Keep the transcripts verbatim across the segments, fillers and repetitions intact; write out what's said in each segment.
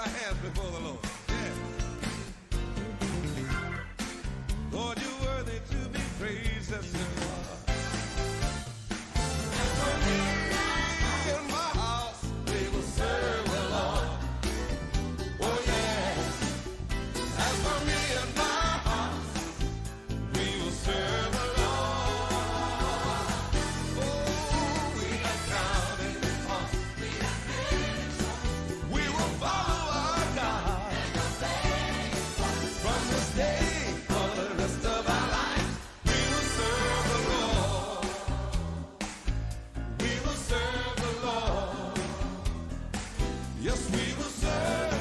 Hands before the Lord. Yeah. Lord, you're worthy to be praised. That's it. As for me and my house, we will serve the Lord. Oh, yes. As for me and my house, we will serve the Lord. Oh, we have counted the cost. We will follow our God. From this day for the rest of our lives, we will serve the Lord. We will serve the Lord. Yes, we will serve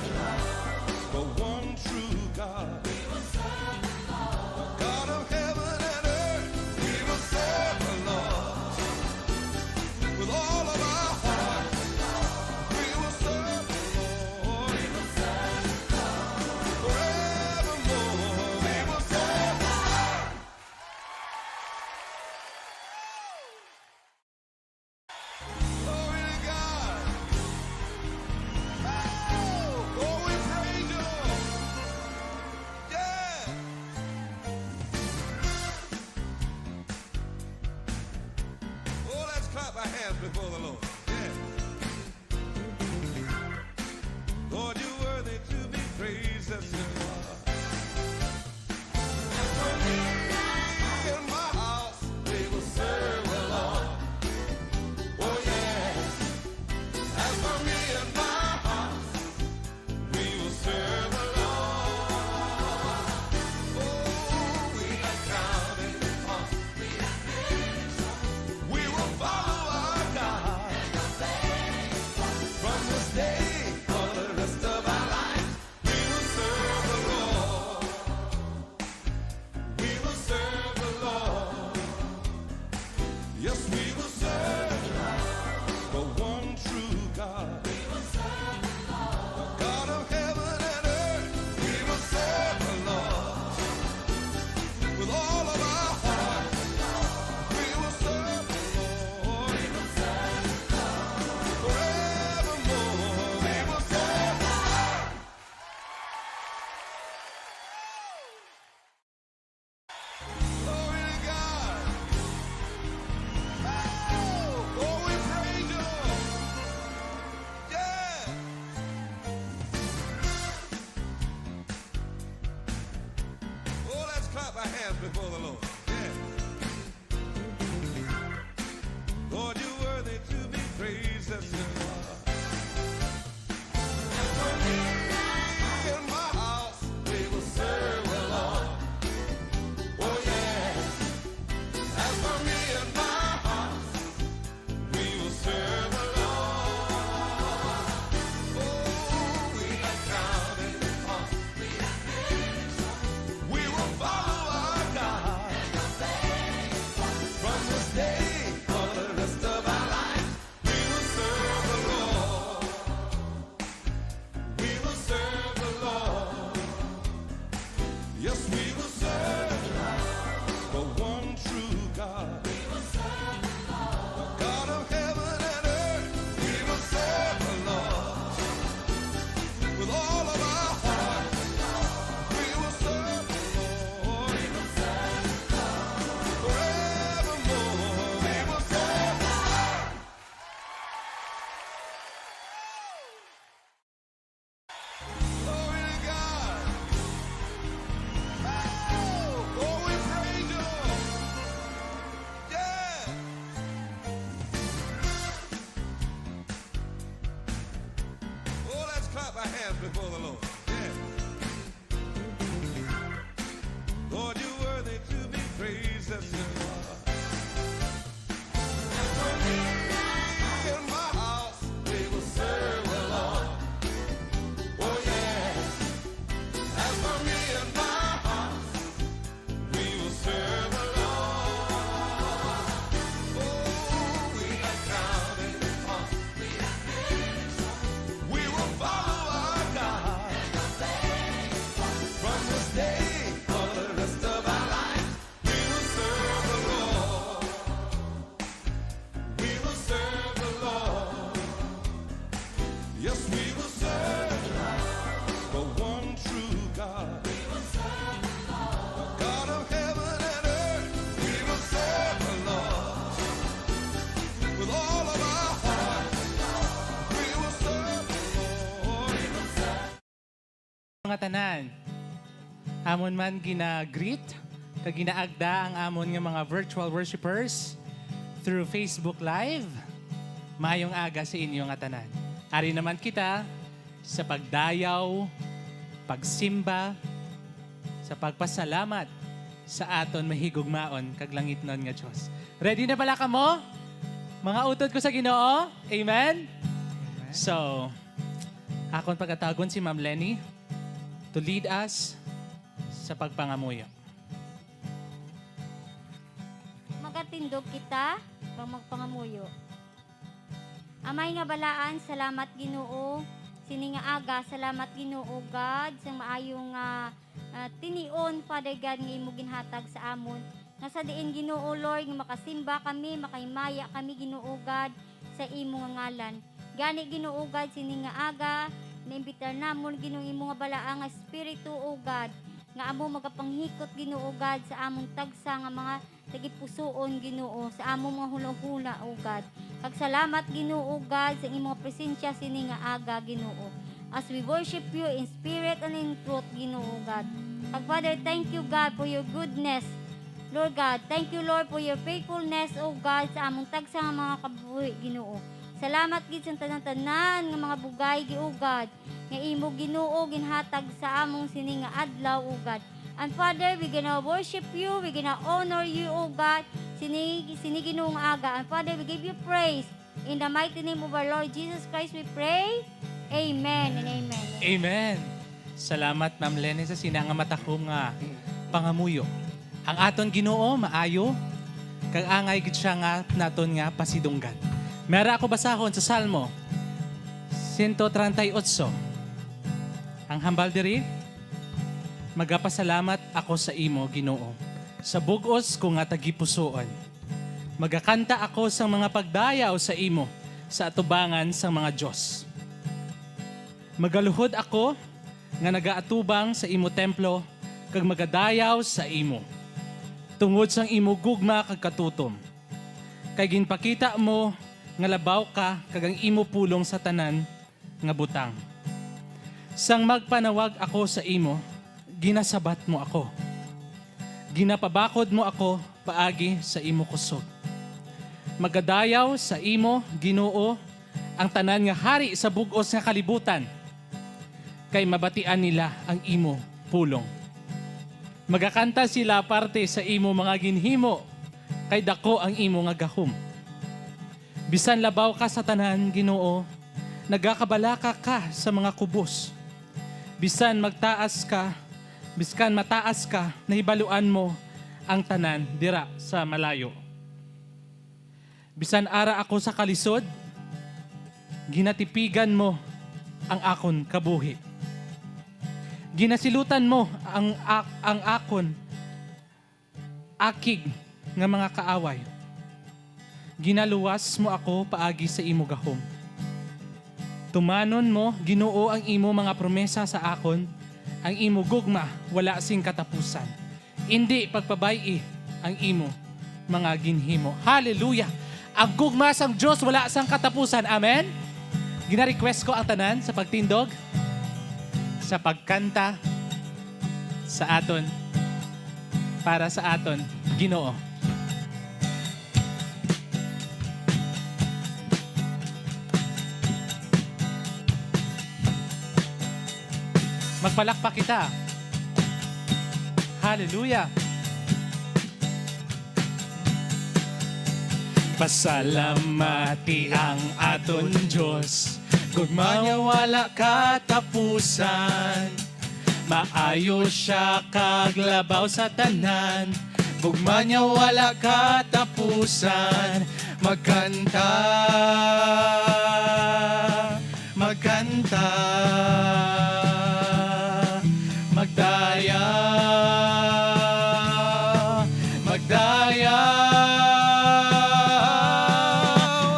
the one true God. We will serve the Lord. God of heaven and earth, we will serve the Lord. With all of our heart, we will serve the Lord. We will serve the Lord. Forevermore, we will serve the Lord. Glory to God. Oh, oh, we praise you, Lord. Yeah. Oh, let's clap our hands before the Lord. Yeah. Lord, you're worthy to be praised. That's it. As for me and my house, we will serve the Lord. Oh, yes. As for me and my house, we will serve the Lord. Oh, we have counted the cost. We will follow our God. From this day for the rest of our lives, we will serve the Lord. We will serve the Lord. Yes, we will serve the one true God. We will serve the Lord. God of heaven and earth, we will serve the Lord. With all of our heart, we will serve the Lord. We will serve the Lord. Forevermore, we will serve the Lord. Glory to God. Oh, oh, we praise you, Lord. Yeah. Oh, let's clap our hands before the Lord. Yeah. Lord, you're worthy to be praised. That's it. As for me and my house, we will serve the Lord. Oh, yes. As for me and my house, we will serve the Lord. Oh, we have counted the cost. We will follow our God. From this day for the rest of our lives, we will serve the Lord. We will serve the Lord. Yes, we will serve the one true God. We will serve the Lord. God of heaven and earth, we will serve the Lord. With all of our heart, we will serve the Lord. We will serve the Lord. Forevermore, we will serve the Lord. Glory to God. Oh, oh, we praise you, Lord. Yeah. Oh, let's clap our hands before the Lord. Yeah. Lord, you're worthy to be praised. That's it. As for me and my house, we will serve the Lord. Oh, yes. As for me and my house, we will serve the Lord. Oh, we have counted the cost. We will follow our God. Nga tanan, amon man gina-greet kag ginaagda ang amon nga mga virtual worshipers through Facebook Live. Maayong aga sa inyo nga tanan. Ari naman kita sa pagdayaw, pagsimba, sa pagpasalamat sa aton mahigugmaon kag langitnon nga Dios. Ready na bala kamo? Mga utod ko sa Ginoo? Amen? Amen. So, akon pagatagon si Ma'am Lenny to lead us sa pagpangamuyo. Magatindog kita kag magpangamuyo. Amay nga balaan, salamat, Ginoo. Sini nga aga, salamat, Ginoo God, sa maayo nga, ah, tinion, Father God, nga imo ginhatag sa amon. Nga sa diin, Ginoo Lord, nga makasimba kami, makahimaya kami, Ginoo God, sa imo nga ngalan. Gani, Ginoo God, sini nga aga, naimbitar namon, Ginoo, imo nga balaang nga Espiritu, O God, nga amo magapanghikot, Ginoo God, sa amon tagsa nga mga tagipusoon, Ginoo, sa among mga hunahuna, O God. Kag salamat, Ginoo God, sa imong presensya sini nga aga, Ginoo. As we worship you in spirit and in truth, Ginoo God. Kag Father, thank you, God, for your goodness. Lord God, thank you, Lord, for your faithfulness, O God, sa among tagsa nga mga kabuhi, Ginoo. Salamat gid sa tanan-tanan nga mga bugay, Ginoo God, nga imo, Ginoo, ginhatag sa among sini nga adlaw, O God. And Father, we gonna worship you, we gonna honor you, O God, sini, sini Ginoo nga aga. And Father, we give you praise. In the mighty name of our Lord Jesus Christ, we pray. Amen and amen. Amen. Salamat, Ma'am Lene, sa sina nga matakom nga pangamuyo. Ang aton Ginoo maayo, kag angay gid siya nga naton nga pasidunggan. May ara ako basahon sa Salmo sento treinta y ocho. Ang hambal diri, "Magapasalamat ako sa imo, Ginoo, sa bug-os ko nga tagipusoon. Magakanta ako sang mga pagdayaw sa imo sa atubangan sang mga dios. Magaluhod ako nga nagaatubang sa imo templo kag magadayaw sa imo, tungod sang imo gugma kag katutom. Kay ginpakita mo nga labaw ka kag ang imo pulong sa tanan nga butang. Sang magpanawag ako sa imo, ginasabat mo ako. Ginapabakod mo ako paagi sa imo kusog. Magadayaw sa imo, Ginoo, ang tanan nga hari sa bug-os nga kalibutan, kay mabatian nila ang imo pulong. Magakanta sila parte sa imo mga ginhimo, kay daku ang imo nga gahom. Bisan labaw ka sa tanan, Ginoo, nagakabalaka ka sa mga kubos. Bisan magtaas ka, biskan mataas ka, nahibaluan mo ang tanan dira sa malayo. Bisan ara ako sa kalisod, ginatipigan mo ang akon kabuhi. Ginasilutan mo ang ak-, ang akon akig nga mga kaaway. Ginaluwas mo ako paagi sa imo gahom. Tumanon mo, Ginoo, ang imo mga promesa sa akon, ang imo gugma wala sing katapusan. Indi pagpabay-i ang imo mga ginhimo." Hallelujah! Ang gugma sang Dios wala sang katapusan. Amen? Gina-request ko ang tanan sa pagtindog, sa pagkanta, sa aton, para sa aton Ginoo. Magpalakpak kita. Hallelujah. Pasalamati ang aton Dios. Gugma niya wala katapusan. Maayo siya kag labaw sa tanan. Gugma niya wala katapusan. Magkanta, magkanta, magdayaw, magdayaw.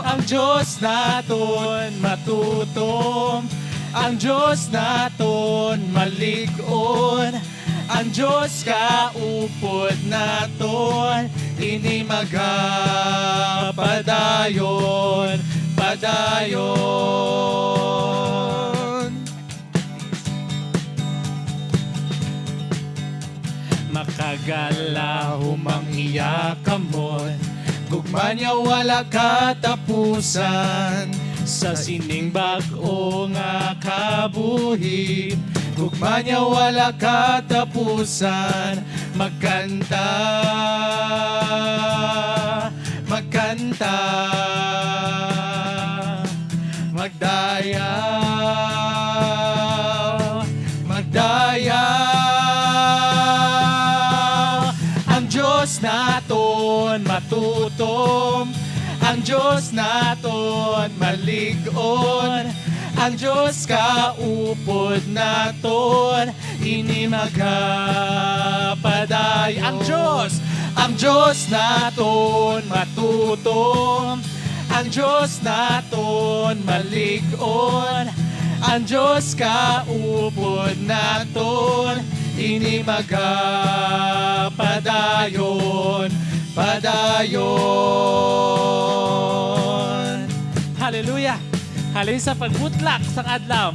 Ang Dios naton matutom, ang Dios naton malig-on, ang Dios kaupod naton, ini magapadayon, padayon. Kagala humang iya kamot, gugma niya wala katapusan. Sa sining bag-o nga kabuhi, gugma niya wala katapusan. Magkanta, magkanta, magdayaw, magdayaw. Ang Dios naton matutom, ang Dios naton malig-on, ang Dios kaupod naton ini magapadayon. Ang Dios, ang Dios naton matutom, ang Dios naton malig-on, ang Dios kaupod naton ini magapadayon, padayon. Hallelujah! Halin sa pagbutlak sang adlaw,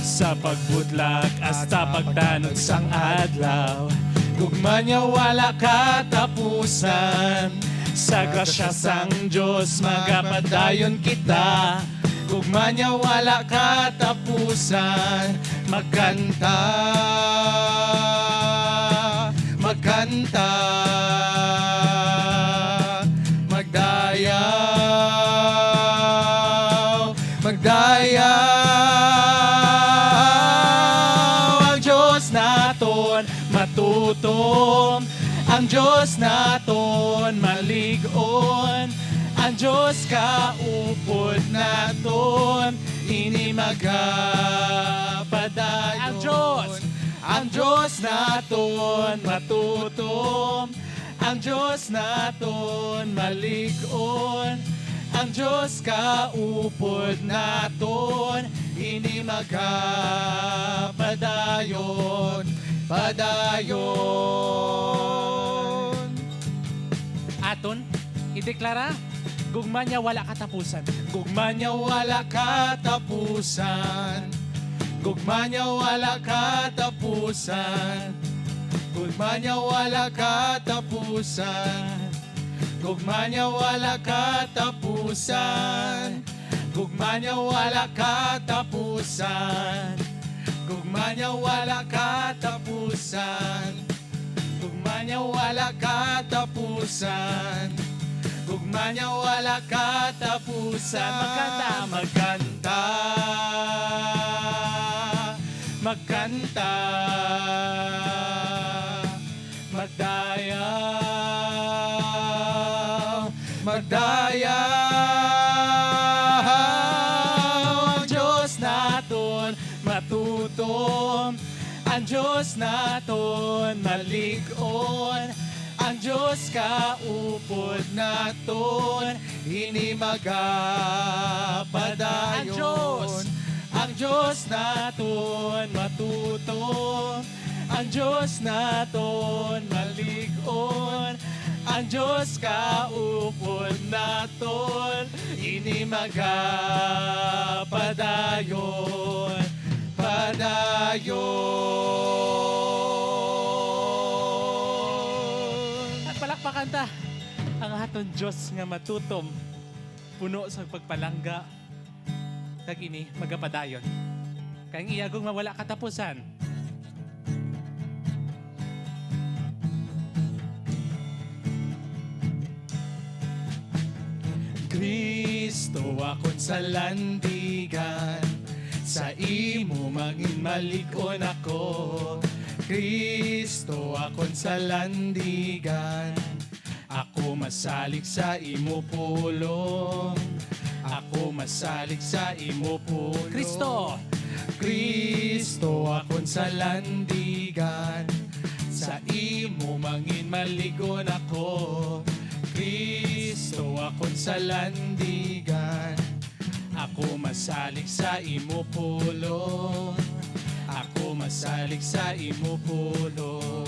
sa pagbutlak hasta pagtanog sang adlaw, gugma niya wala katapusan. Sa grasya sang Dios magapadayon kita, gugma niya wala katapusan. Magkanta, magkanta, magdayaw, magdayaw. Ang Dios naton matutom, ang Dios naton malig-on, ang Dios kaupod naton ini magapadayon. Ang Dios, ang Dios naton matutom, ang Dios naton malig-on, ang Dios kaupod naton ini magapadayon, padayon. Aton ideklara, gugma niya wala katapusan. Gugma niya wala katapusan. Gugma niya wala katapusan. Gugma niya wala katapusan. Gugma niya wala katapusan. Gugma niya wala katapusan. Gugma niya wala katapusan. Gugma niya wala katapusan. Gugma niya wala katapusan. Magkanta, magkanta, magkanta, magdayaw, magdayaw. Ang Dios naton matutom, ang Dios naton malig-on, ang Dios kaupod naton ini magapadayon. Ang Dios, ang Dios naton matutom, ang Dios naton malig-on, ang Dios kaupod naton ini magapadayon, padayon. At palakpakan ta ang aton Dios nga matutom, puno sa pagpalangga, kag ini magapadayon. Kay ang iya gugma wala katapusan. Kristo, akon salandigan, sa imo mangin malig-on ako. Kristo, akon salandigan, ako masalig sa imo pulong. Ako masalig sa imo pulong. Kristo! Kristo, akon salandigan, sa imo mangin malig-on ako. Kristo, akon salandigan, ako masalig sa imo pulong. Ako masalig sa imo pulong.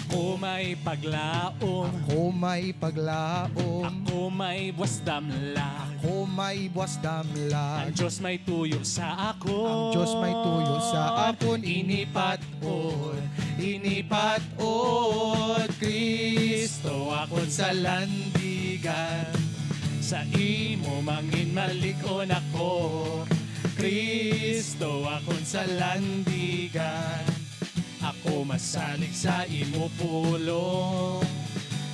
Ako may paglaom. Ako may paglaom. Ako may buwas damlag. Ako may buwas damlag. Ang Dios may tuyo sa akon. Ang Dios may tuyo sa akon. Ini pat-on. Inipat-od, Kristo, akon salandigan. Sa imo mangin malig-on ako, Kristo, akon salandigan. Ako masalig sa imo pulong,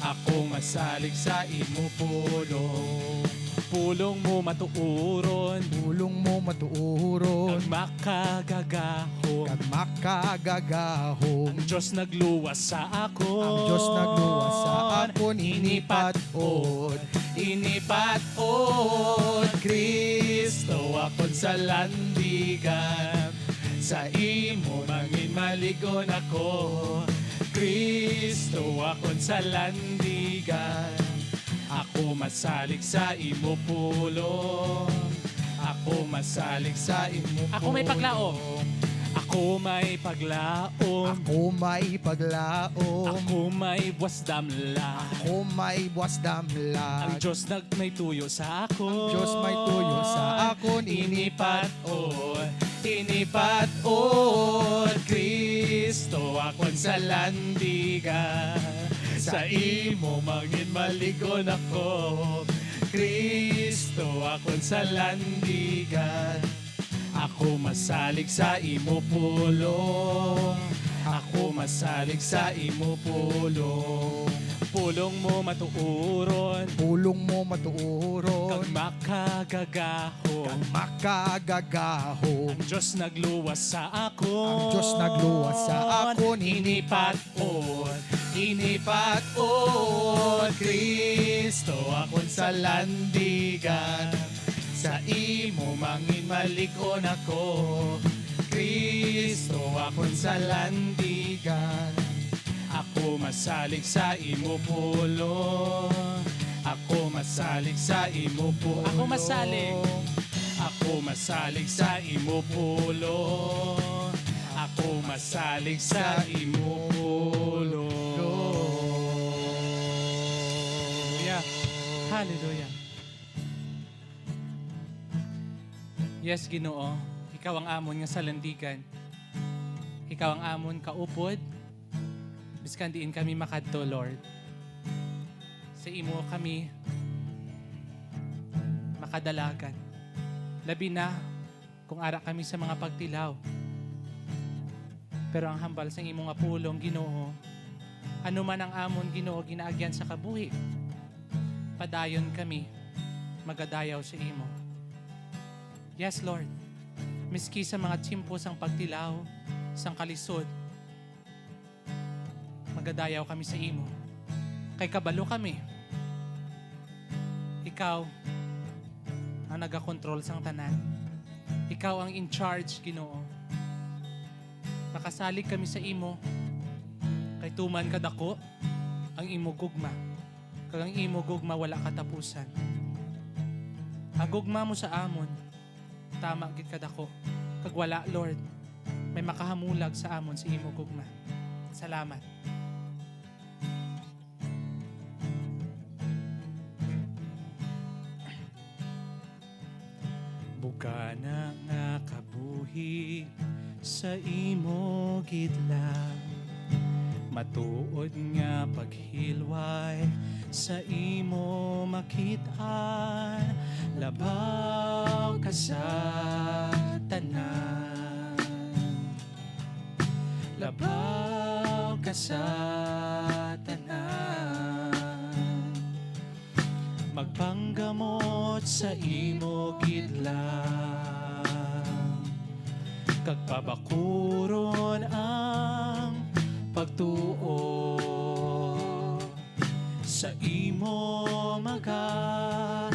ako masalig sa imo pulong. Pulong mo matuoron, Pulong mo matuoron, kag makagagahom. Kag makagagahom. Ang Diyos nagluwas sa akon. Ang Diyos nagluwas sa akon. Inipat-od, inipat-od, Kristo, akon salandigan. Sa imo mangin malig-on ako, Kristo, akon salandigan. Ako masalig sa imo pulong. Ako masalig sa imo Ako may paglaom. Pulong. Ako may paglaom. Ako may paglaom. Ako may buwas damlag. Ako may buwas damlag. Ang Diyos nag-, may tuyo sa akon. Ang Diyos may tuyo sa akon. Inipat-od, inipat-od, Kristo, akon salandigan. Sa imo mangin malig-on ako, Kristo, akon salandigan. Ako masalig sa imo pulong. Ako masalig sa imo pulong. Pulong mo matuoron. Pulong mo matuoron. Kag makagagahom. Kag makagagahom. Ang Diyos nagluwas sa akon. Ang Diyos nagluwas sa akon. Inipat-od, inipat-od, Kristo, akon salandigan. Sa imo mangin malig-on ako, Kristo, akon salandigan. Ako masalig sa imo pulong. Ako masalig sa imo pulong. Ako masalig. Ako masalig sa imo pulong. Ako masalig sa imo pulong. Hallelujah. Hallelujah. Yes, Ginoo, ikaw ang amon nga salandigan. Ikaw ang amon kaupod, biskan diin kami makadto, Lord. Sa imo kami makadalagan. Labi na kung ara kami sa mga pagtilaw. Pero ang hambal sang imo nga pulong, Ginoo, ano man ang amon, Ginoo, ginaagyan sa kabuhi, padayon kami magadayaw sa imo. Yes, Lord. Miski sa mga tiyempo sang pagtilaw, sang kalisod, magadayaw kami sa imo. Kay kabalo kami, ikaw ang nagakontrol sang tanan. Ikaw ang in charge, Ginoo. Makasalig kami sa imo, kay tuman kadako ang imo gugma, kag ang imo gugma wala katapusan. Ang gugma mo sa amon, tama gid kadako, kag wala, Lord, may makahamulag sa amon sa imo gugma. Salamat. Bugana nga kabuhi sa imo gid lang, matuod nga paghilway sa imo makit-an, labaw ka sa tanan. Labaw ka sa tanan. Magpanggamot sa imo gid lang, kag pabakuron ang pagtuo. Sa imo magatukod,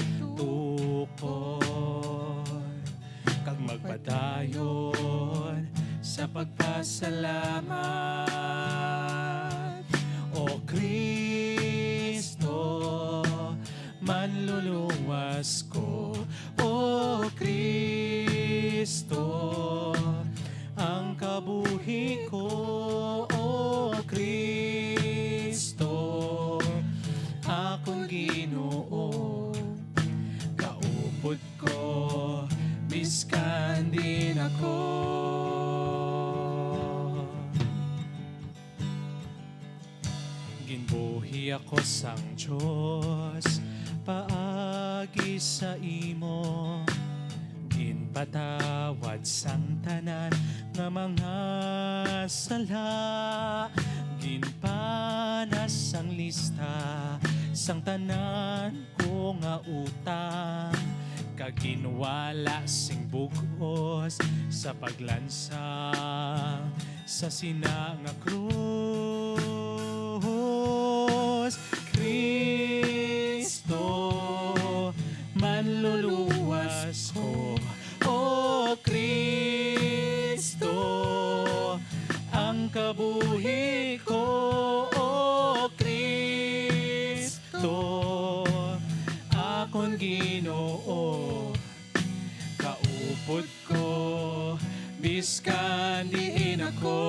kag magpadayon sa pagpasalamat. O Kristo, Manluluwas ko, O Kristo, ang kabuhi ko, O Kristo, akon Ginoo, kaupod ko, biskan diin ako. Iya ko sang Dios paagi sa imo, ginpatawad sang tanan nga mga sala, ginpanas sang lista sang tanan ko nga utang, kag ginwala sing bug-os sa paglansang sa sina nga krus. Cristo, manluluwas ko, O Cristo, ang kabuhi ko, O Cristo, akon Ginoo. Kaupod ko, biskan diin ako.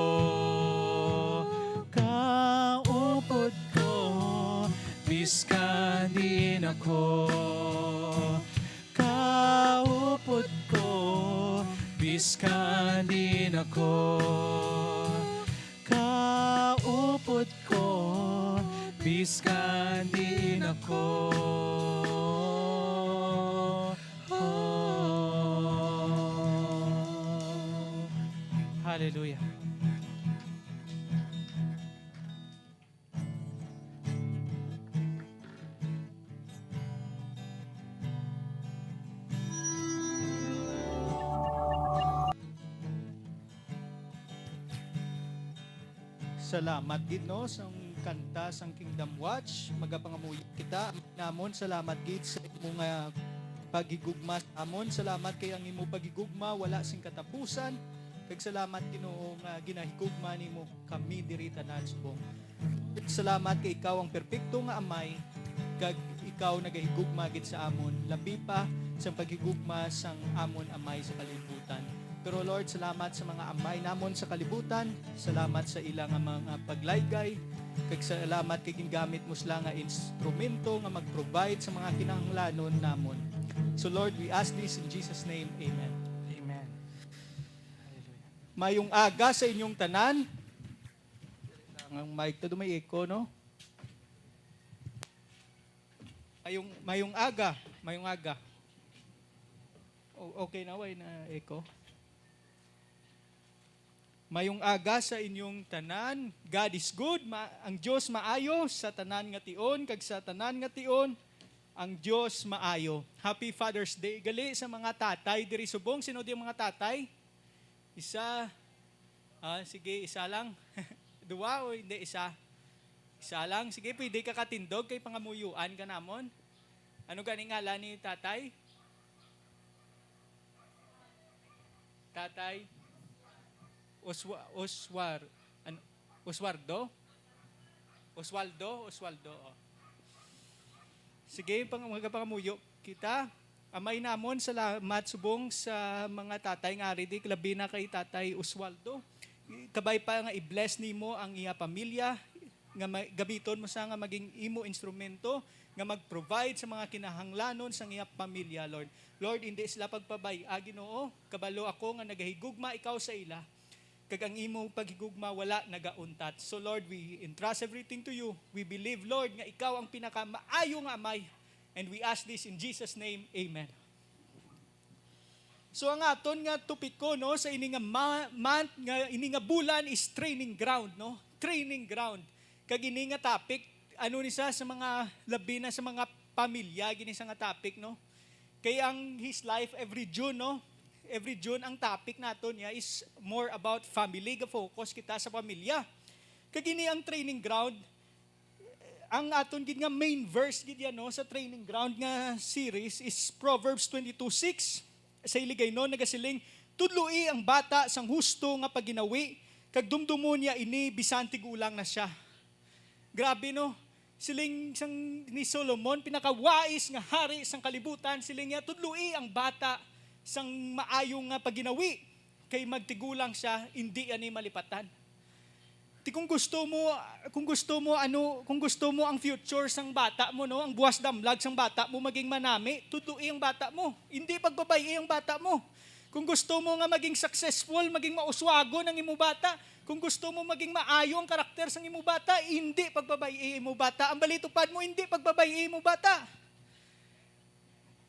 Kaupod ko, biskan diin ako. Kaupod ko, biskan diin ako. Kaupod ko, biskan diin ako. Oh. Hallelujah. Salamat gid, no, sang kanta sang Kingdom Watch. Magapangamuyo kita. Amay namon, salamat gid sa imo nga paghigugma sa amon. Salamat kay ang imo paghigugma wala sing katapusan. Kag salamat, Ginoo, nga ginahigugma nimo kami diri tanan subong. Salamat kay ikaw ang perpekto nga amay, kag ikaw nagahigugma gid sa amon, labi pa sang paghigugma sang amon Amay sa kalibutan. Pero Lord, salamat sa mga amay namon sa kalibutan. Salamat sa ila nga mga paglaygay. Kag salamat kay gingamit mo sila nga instrumento nga mag-provide sa mga kinahanglanon namon. So Lord, we ask this in Jesus' name. Amen. Amen. Hallelujah. Mayong aga sa inyong tanan. Ang mic to, may echo, no? Mayong, mayong aga, mayong aga. O-, okay na, way na echo. Mayong aga sa inyong tanan. God is good. Ma-, ang Dios maayo sa tanan nga tion, kag sa tanan nga tion, ang Dios maayo. Happy Father's Day gali sa mga tatay diri subong. Sino di ang mga tatay? Isa. Ah, sige, isa lang. Duwa o hindi, isa? Isa lang. Sige, pwede ka katindog kay pangamuyuan ka namon. Ano gani ngalan ni tatay? Tatay? Oswa-, Oswar-, an-, Oswardo? Oswaldo? Oswaldo, oh. Sige, pang-, magapangamuyo kita. Amay namon, salamat subong sa mga tatay nga ari di, labi na kay Tatay Oswaldo. Kabay pa nga i-bless nimo ang iya pamilya, nga ma-, gamiton mo sa nga maging imo instrumento nga mag-provide sa mga kinahanglanon sang iya pamilya, Lord. Lord, hindi sila pagpabay-a, Ginoo. Kabalo ako nga nagahigugma ikaw sa ila. Kag ang imo paghigugma wala nagauntat. So, Lord, we entrust everything to you. We believe, Lord, nga ikaw ang pinakamaayo nga amay. And we ask this in Jesus' name. Amen. So, ang aton nga topiko, no, sa ini nga ma-, month, nga ini nga bulan is training ground, no? Training ground. Kag ini nga topic, ano ni sa, sa mga, labi na sa mga pamilya, gini sa nga topic, no? Kay ang His Life every June, no? Every June, ang topic naton niya is more about family. Ga-focus kita sa pamilya. Kag ini ang training ground. Ang aton gid nga main verse gid yan, no, sa training ground nga series is Proverbs twenty-two six. Sa Hiligaynon nagasiling, "Tudloi ang bata sang husto nga pagginawi, kag dumdumon niya ini bisan tigulang na sia." Grabe, no? Siling sang ni Solomon, pinakawais nga hari sang kalibutan, siling niya, "Tudloi ang bata sang maayo nga pagginawi, kay magtigulang sia, indi ani malipatan." Ti kung gusto mo, kung gusto mo, ano, kung gusto mo ang future sang bata mo, no, ang buwas damlag sang bata mo maging manami, tudloi ang bata mo. Indi pagbabay-i ang bata mo. Kung gusto mo nga maging successful, maging mauswagon ang imo bata, kung gusto mo maging maayo ang karakter sang imo bata, hindi pagbabay-i imo bata. Ang balitupad mo, hindi pagbabay-i imo bata.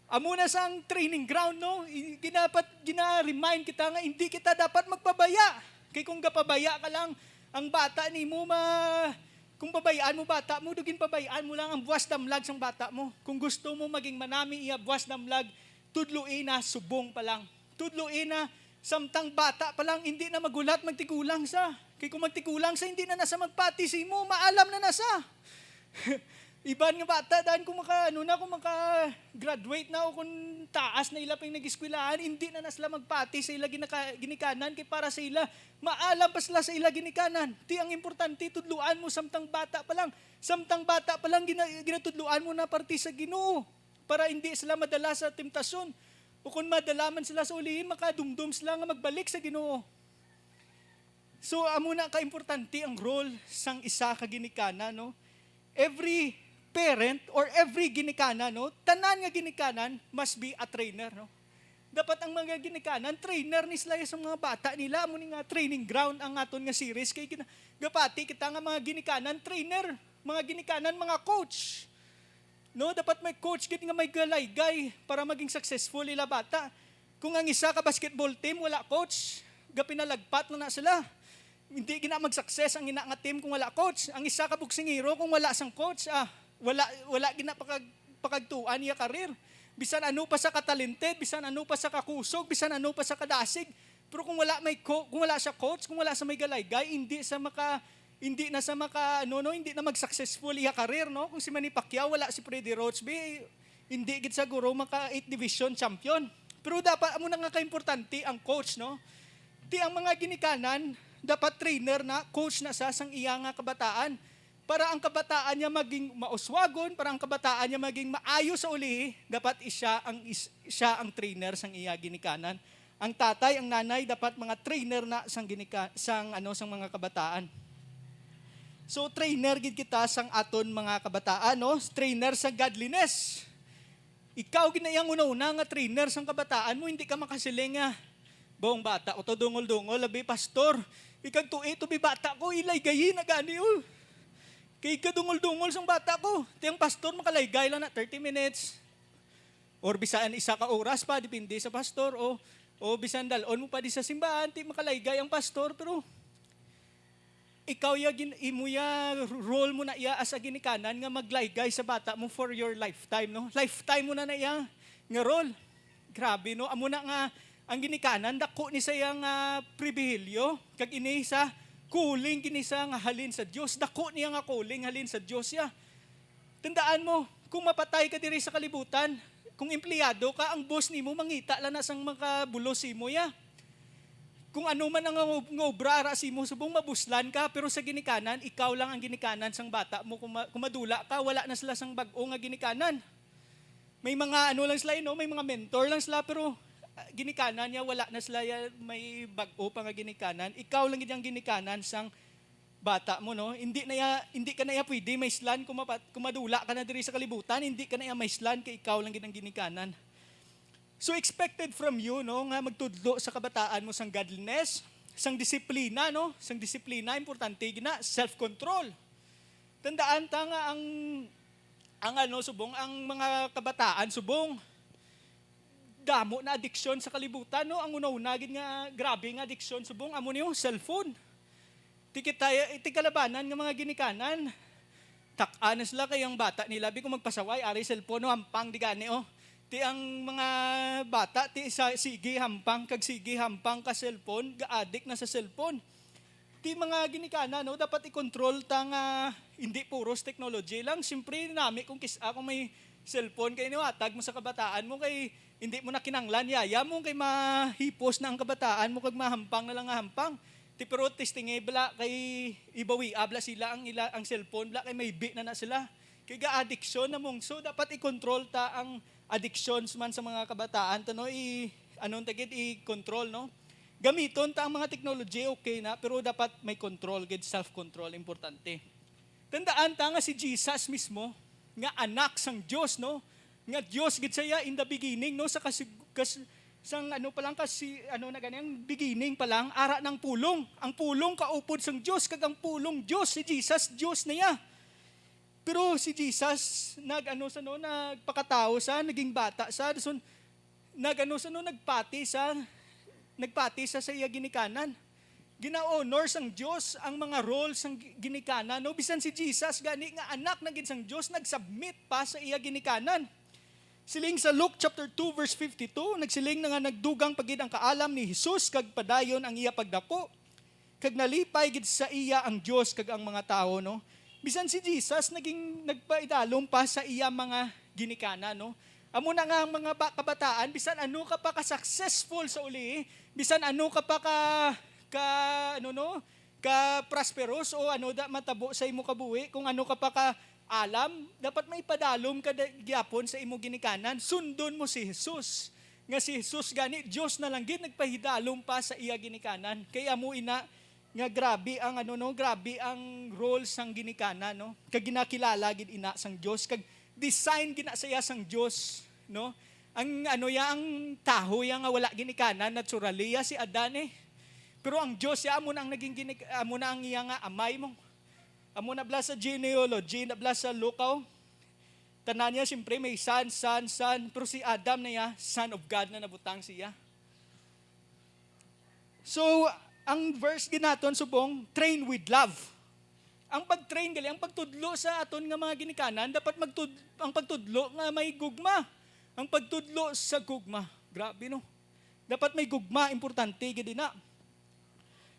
Amo na sang training ground, no? I-, ginapat-, gina-remind kita nga hindi kita dapat magpabaya. Kay kung gapabaya ka lang ang bata nimo, ma-, kung pabayaan mo bata mo, dugin pabayaan mo lang ang buwas damlag sang bata mo. Kung gusto mo maging manami iya buwas damlag, tudloi na subong pa lang. Tudloi na samtang bata pa lang, hindi na maghulat magtigulang sa. Kay kung magtigulang sa, hindi na na sa magpati sa imo, maalam na na sa. Iban nga bata, daan kung maka, ano na, kung maka-graduate na o kung taas na ila pang nag-eskwelahan, hindi na na sila magpati sa ila ginaka-, ginikanan, kay para sa ila, maalam pa sila sa ila ginikanan. Ti ang importante, tudluan mo samtang bata pa lang. Samtang bata pa lang, gina-, ginatudluan mo na parte sa Ginoo para hindi sila madala sa temptasyon. O kung madala man sila sa ulihi, makadumdom sila nga magbalik sa Ginoo. So, amo na ka importante ang role sang isa ka ginikanan, no? Every parent or every ginikanan, no? Tanan nga ginikanan must be a trainer, no? Dapat ang mga ginikanan, trainer ni sila sa mga bata nila. Amo ni nga training ground ang aton nga series. Kay gina-, gapati kita nga mga ginikanan, trainer. Mga ginikanan, mga coach. No, dapat may coach gid nga may galaygay para maging successful ila bata. Kung ang isa ka basketball team wala coach, gapinalagpat na na sila. Hindi gina mag-success ang ina nga team kung wala coach. Ang isa ka boksingero kung wala sang coach, ah, wala, wala gina pakag-, pakagtuan iya karir. Bisan ano pa sa ka-talented, bisan ano pa sa kakusog, bisan ano pa sa kadasig, pero kung wala may co-, kung wala siya coach, kung wala sa may galaygay, hindi sa maka, hindi na sa maka, ano, no, hindi na mag-successful iya career, no? Kung si Manny Pacquiao, wala si Freddie Roach, bi, hindi gid siguro maka eight division champion. Pero dapat, amo na nga kaimportante ang coach, no? Ti ang mga ginikanan, dapat trainer na, coach na sa sang iya nga kabataan. Para ang kabataan niya maging mauswagon, para ang kabataan niya maging maayo sa ulihi, dapat siya ang is-, siya ang trainer sang iya ginikanan. Ang tatay, ang nanay, dapat mga trainer na sang ginika-, sang, ano, sang mga kabataan. So, trainer gid kita sang aton mga kabataan, no? Trainer sa godliness. Ikaw gid na iyang una-una nga trainer sang kabataan mo, hindi ka makasiling nga, "Bong, bata ko to, dungol-dungol, abi, pastor. Ikag tuo to, bi, bata ko, ilaygayi na gani, oh. Kay kadungol-dungol sang bata ko." Ti ang pastor makalaygay lang na thirty minutes. Or bisan isa ka oras pa, depende sa pastor. O, o bisan dal-on mo pa di sa simbahan, ti makalaygay ang pastor. Pero ikaw ya gin-, imo ya role mo na iya as a ginikanan nga maglaygay sa bata mo for your lifetime, no? Lifetime mo na na iya nga role. Grabe, no? Amo na nga ang ginikanan, dako ni sa iya nga pribilehiyo, kag ini sa calling, kini sa nga halin sa Dios. Dako niya nga calling, halin sa Dios ya. Tandaan mo, kung mapatay ka diri sa kalibutan, kung empleyado ka, ang boss nimo mangita lang na sang makabulos sa imo ya. Kung ano man ang nga, nga obra ara sa imo, subong mabuslan ka, pero sa ginikanan, ikaw lang ang ginikanan sang bata mo. Kung, ma-, kung madula ka, wala na sila sang bag-o nga ginikanan. May mga ano lang sila, you know, may mga mentor lang sila, pero, ah, ginikanan niya, wala na sila ya, may bag-o pa nga ginikanan. Ikaw lang gid ang ginikanan sang bata mo, no? Hindi na ya, hindi ka na ya pwede maislan kung mapat-, kung madula ka na diri sa kalibutan, hindi ka na ya maislan kay ikaw lang gid ang ginikanan. So expected from you, no, nga magtudlo sa kabataan mo sang godliness, sang disiplina, no? Sang disiplina, importante gid na, self-control. Tandaan ta nga ang, ang ano, subong, ang mga kabataan, subong, damo na adiksyon sa kalibutan, no? Ang una-una gid nga grabe nga adiksyon, subong, amo niyo, cellphone. Ti kita, ti kalabanan nga mga ginikanan. Tak-a na sila kay ang bata nila, bi, kung magpasaway, ari cellphone, no, hampang di gani, oh. Ti ang mga bata, ti sa, sige hampang, kag sige hampang ka cellphone, ga-addict na sa cellphone. Ti mga ginikanan, no, dapat i-control ta nga hindi puros technology lang. Siyempre, nami kung kis-, ako may cellphone kay niwatag mo sa kabataan mo kay hindi mo na kinanglan, yaya mo kay mahipos na ang kabataan mo kag mahampang na lang nga hampang. Ti pero testingi bala kay ibawi abla sila ang ila, ang cellphone bala kay may bi na na sila. Kay ga-addiction na mong, so dapat i-control ta ang addictions man sa mga kabataan to, no? I, anong tagid, i-control, no? Gamiton ta ang mga technology, okay na, pero dapat may control gid, self-control, importante. Tandaan ta nga si Jesus mismo, nga anak sang Dios, no? Nga Dios gid siya in the beginning, no? Sa kasig-, kas-, sang ano pa lang kasi, ano na gani, ang beginning pa lang, ara ng pulong. Ang pulong kaupod sang Dios, kag ang pulong Dios, si Jesus, Dios na iya. Pero si Jesus, nag-ano sa no, nagpakatawo sa, naging bata sa, dason, nag-ano sa no, nagpati sa, nagpati sa, sa iya ginikanan. Gina-honor sang Dios ang mga role sang gi-, ginikanan, no? Bisan si Jesus gani nga anak na gid sang Dios, nag-submit pa sa iya ginikanan. Siling sa Luke chapter two verse fifty-two, nagsiling na nga nagdugang pa gid ang kaalam ni Jesus kag padayon ang iya pagdako, kag nalipay gid sa iya ang Dios kag ang mga tawo, no? Bisan si Jesus naging nagpaidalom pa sa iya mga ginikanan, no? Amo na nga ang mga ba-, kabataan, bisan ano ka pa ka successful sa uli, bisan ano ka pa ka, ka, ano, no? Ka prosperous o ano da matabo sa imo kabuhi, kung ano ka pa ka alam, dapat may padalom ka da-, gyapon sa imo ginikanan. Sundon mo si Jesus. Nga si Jesus gani, Dios na lang gid nagpahidalom pa sa iya ginikanan. Kay amo ina nga grabe ang ano, no, grabe ang role sang ginikanan, no. Kag ginakilala gid ina sang Dios, kag design gid na sa iya sang Dios, no. Ang ano ya, ang tawo ya nga wala ginikanan, naturally ya si Adan eh. Pero ang Dios ya amo na ang naging ginik-, amo na ang iya nga amay mo. Amo na bala sa genealogy, na bala sa lukaw. Tanan niya, siyempre, may son, son, son. Pero si Adam na ya, son of God na nabutang siya. So, ang verse ginaton subong, train with love. Ang pag-train gali, ang pagtudlo sa aton nga mga ginikanan, dapat magtud-, ang pagtudlo nga may gugma. Ang pagtudlo sa gugma. Grabe, no? Dapat may gugma, importante gid na.